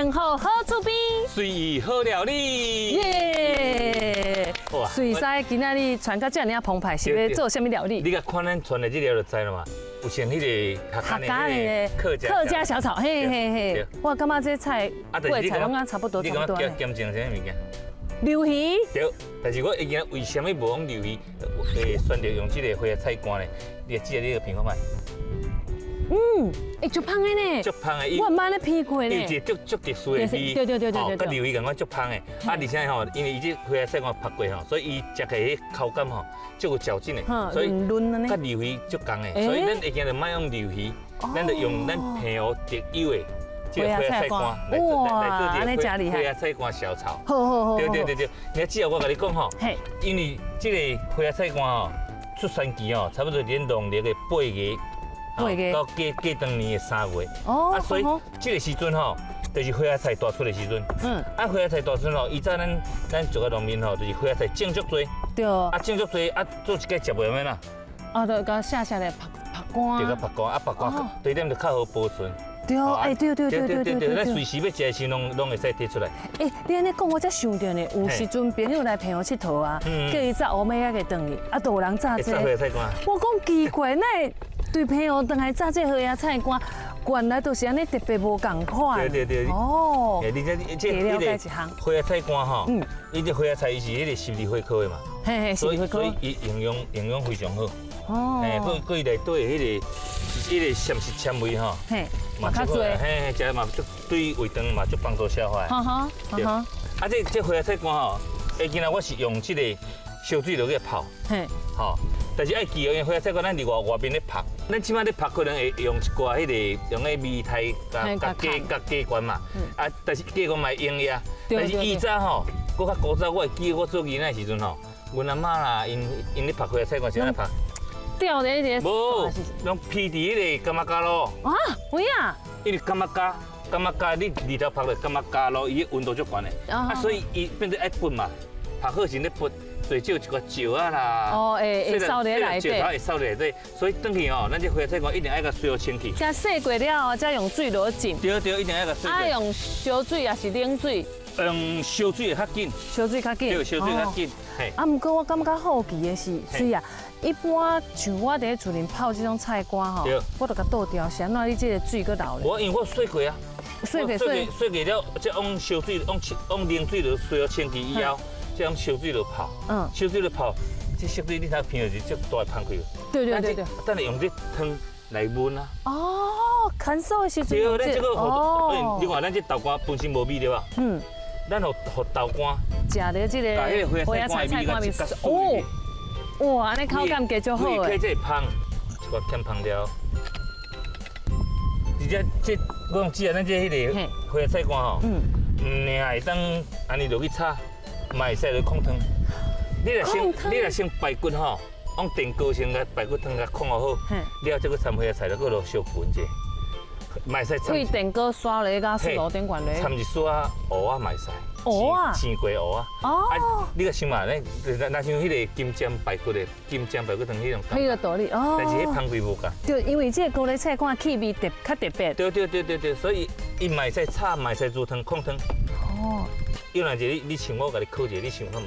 幸福好厝邊，隨意好料理。耶！水師今仔日穿甲遮爾仔澎湃，是欲做啥物料理？你共看咱穿的這條就知啦嘛。有像彼个客家的客家客家小炒，嘿嘿嘿。我感覺這菜，粿菜攏敢差不多，差不多。你感覺兼種啥物件？鰻魚。對，但是我會記為啥物無用鰻魚，會選擇用這个花椰菜乾呢？你會記得你個品看覓？嗯，會足芳的呢，足芳的，我毋捌按呢品過呢。伊有一个足足特殊的味，佮鰻魚仝款足芳的。啊，而且吼，因為伊這花椰菜乾曝過吼，所以伊食起來彼口感吼，足有嚼勁的，所以佮鰻魚足仝的。所以咱會記就莫用鰻魚，咱就用咱澎湖特有的這个花椰菜乾來做這個花椰菜乾小炒。好好好，對對對對，你只要我共你講吼，因為這個花椰菜乾吼出產期吼，差不多佇農曆的8月到過過當年的3月，啊，所以這個時陣吼，就是花椰菜大出的時陣。啊，花椰菜大出吼，以前咱做個農民吼，就是花椰菜種足濟。啊，種足濟啊，做一擺食袂完啦。啊，就共卸下來曝曝乾。對，共曝乾，啊，曝乾，對點就較好保存。對，欸，對對對對對對。咱隨時欲食的時攏攏會使提出來。欸，你按呢講，我才想著呢，有時陣朋友來澎湖𨑨迌啊，叫伊炸烏尾仔個轉去，啊，都有人炸這個。花椰菜乾。我講奇怪，哪會對澎湖轉來炸這花椰菜乾，原來都是按呢特別無仝款。對對對。哦。欸，你這這彼个花椰菜乾吼，伊這花椰菜伊是彼个十字花科的嘛，嘿嘿，所以所以伊營養營養非常好。哦。嘿，閣閣伊內底彼個彼个膳食纖維吼，嘛較濟，嘿，食嘛足對胃腸嘛足幫助消化。哈哈，對。啊，這這花椰菜乾吼，欸，今仔我是用這個燒水落去泡。吼，但是愛記哦，因為花椰菜乾咱佇外外面咧曝，咱這擺咧曝可能會用一寡彼个用彼味肽共共加共加懸嘛。啊，但是加懸嘛會用呀。但是以前吼，閣較古早，我會記得我做囡仔的時陣吼，阮阿嬤啦，𪜶𪜶咧曝花椰菜乾是按怎曝？吊佇彼个。無，攏披佇彼个柑仔膠咯。啊，有影？因為柑仔膠，柑仔膠你日頭曝落柑仔膠咯，伊溫度足懸的，啊，所以伊變做愛撥嘛，曝好時咧撥。最少一個石仔啦，哦，會會掃佇內底，石頭會掃佇內底，所以轉去吼，咱這花椰菜乾一定愛共洗好清氣。才洗過了後，才用水落去浸。對對，一定愛共洗過。啊，用燒水抑是冷水？用燒水會較緊。燒水較緊。對，燒水較緊。嘿。啊，毋過我感覺好奇的是，水啊，一般像我佇咧厝裡泡這種菜乾吼，我就共倒掉，是按怎你這个水閣流咧？無，因為我洗過啊。洗過洗洗過了，再往燒水，往往冷水落洗好清氣以後。再用燒水落泡，燒水落泡，這色水你睇闻著是足大芳開。對對對對。等下用這湯來燜啊。哦，乾燥的時陣。對，咱這個哦，你看咱這豆乾本身無味對吧？嗯。咱予予豆乾。食著這个花椰菜乾的味，哦，哇，按呢口感加足好的。開這芳，一個欠芳了。而且這我講只啊，咱這彼个花椰菜乾吼，毋爾會當按呢落去炒。嘛會使落炕湯，你若先你若先排骨吼，用電鍋先共排骨湯共炕好，了後再閣摻花椰菜，閣落燒滾者，嘛會使。開電鍋刷落去，共雪爐頂懸咧。摻一絲仔蚵仔嘛會使。蚵仔。生過蚵仔。哦。啊，你閣想嘛，咱若像彼个金針排骨的金針排骨湯彼種。彼个道理哦。但是彼芳味無仝。對，因為這个高麗菜乾氣味特較特別。對對對對對，所以伊嘛會使炒，嘛會使煮湯、炕湯。哦。又若一你你像我共你考一下，你想看覓？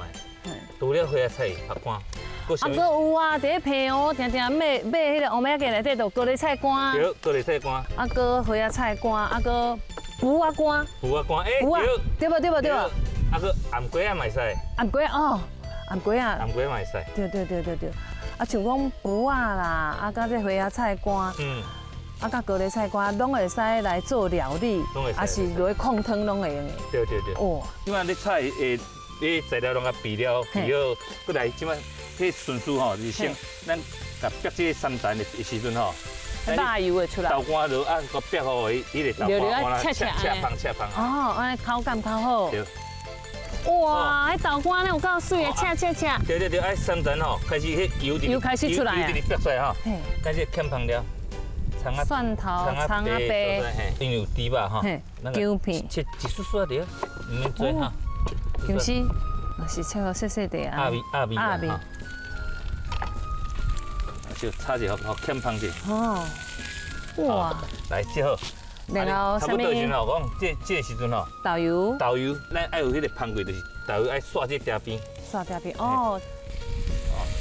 除了花椰菜、曝乾，啊，閣有啊，佇咧澎湖定定買買彼个烏尾仔雞內底就高麗菜乾。對，高麗菜乾。啊，閣花椰菜乾，啊，閣匏仔乾。匏仔乾，欸，對。對無對無對無。啊，閣頷粿仔嘛會使。頷粿哦，頷粿仔。頷粿嘛會使。對對對對對，啊，像講匏仔啦，啊，佮這花椰菜乾。啊，佮高麗菜乾攏會使來做料理，抑是落去炕湯攏會用的。對對對。哦，這擺你菜會，你材料攏共備了，備好，閣來這擺彼順序吼，就是先咱共煸這个三層的時陣吼，肉油會出來。豆乾落啊，閣煸好彼彼个豆乾，切切切芳切芳。哦，按呢口感較好。對。哇，彼豆乾呢有夠媠的，切切切。對對對，愛三層吼，開始彼油油開始出來油直直煸出來吼。開始欠芳了。蒜頭、蔥仔白，因為有豬肉吼，薑片，切一絲絲對，毋免濟哈。薑絲，嘛是切予細細塊啊。鴨味鴨味鴨味。就炒一下，予欠芳者。哦，哇！來，這好。然後差不多時陣吼，講這個時陣吼，豆油，豆油，咱愛有彼個芳味，就是豆油愛刷這埕邊。刷埕邊哦。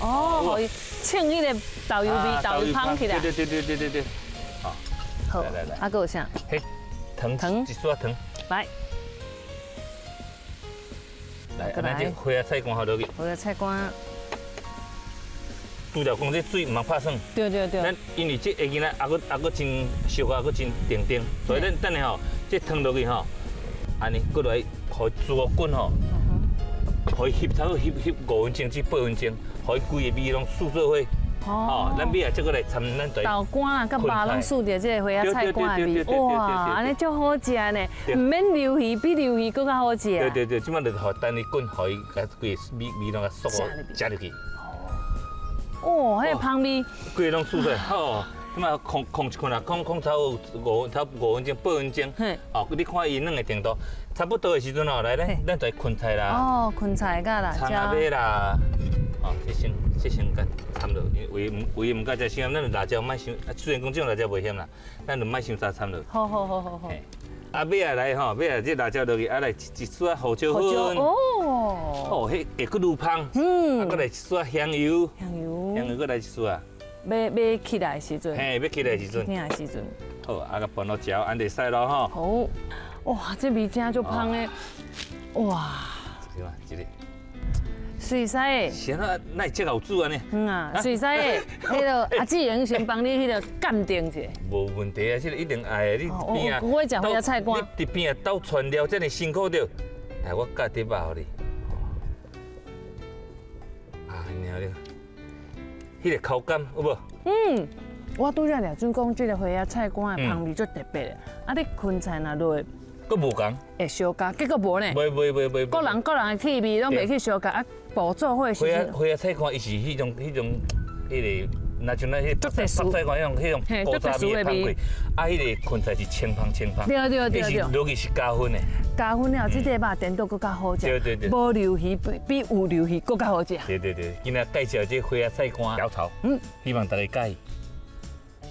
哦，予伊衝彼個豆油味，豆油芳起來。對對對對對對。好，好，來來來。啊，閣有啥？彼糖，糖，一撮糖。來。來，咱這花仔菜乾予落去。花仔菜乾。除了講這水毋通拍散。對對對。咱因為這下囡仔猶閣真燒猶閣真甜甜，所以咱等下吼，這湯落去吼，按呢閣來予煮予滾吼，予伊翕差不多翕翕5分鐘至8分鐘，予伊規个味攏烶做伙。哦，咱尾仔再閣來摻咱豆乾啊，佮肉攏烶著這個花仔菜乾的味，哇，按呢足好食呢，毋免留魚，比留魚閣較好食。對對對，這擺就予等伊滾，予伊共規个味味攏共縮食入去。哦，彼个芳味，規个攏烶出來，好，這擺控控一控啦，控控差不多五分鐘、8分鐘。哦，你看伊軟的程度，差不多的時陣哦，來咱咱就來囥菜啦。哦，囥菜甲啦，蔥仔尾啦，哦，這先這先共摻落，因為為毋敢食傷鹹，咱辣椒莫傷，雖然講這種辣椒袂鹹啦，咱就莫傷濟摻落。好好好好好。啊，尾仔來吼，尾仔這辣椒落去，啊來一撮仔胡椒粉。哦。哦，彼會閣愈芳。啊，閣來一撮香油。香油。香油閣來一撮啊。欲起來的時陣。嘿，欲起來的時陣。起來的時陣。好，啊，共拌落食，按就會使囉吼。好。哇，這味真足芳的。哇。這個，這個。水使的。是啊，哪會這𠢕煮按呢？嗯啊，水使的，彼个阿志榮先幫你彼个鑑定一下。無問題啊，這個一定愛的。你邊啊，我食花仔菜乾。你佇邊仔鬥傳料這麼辛苦著，來我教碟仔予你。啊，爾了，彼个口感有無？嗯，我拄才掠準講，這个花仔菜乾的芳味足特別的。啊，你囥菜若落去，閣無仝。會相加，結果無呢。袂袂袂袂。各人各人的氣味攏袂去相共啊，步做伙時陣。花仔菜乾伊是彼種彼種彼个，若像咱彼個白菜乾彼種彼種古早味的芳味，啊，彼個囥菜是清芳清芳。對對對對。伊是落去是加分的。加分了，這個肉顛倒閣較好食。對對對。無留魚比有留魚閣較好食。對對對，今仔介紹這花仔菜乾小炒，希望大家佮意。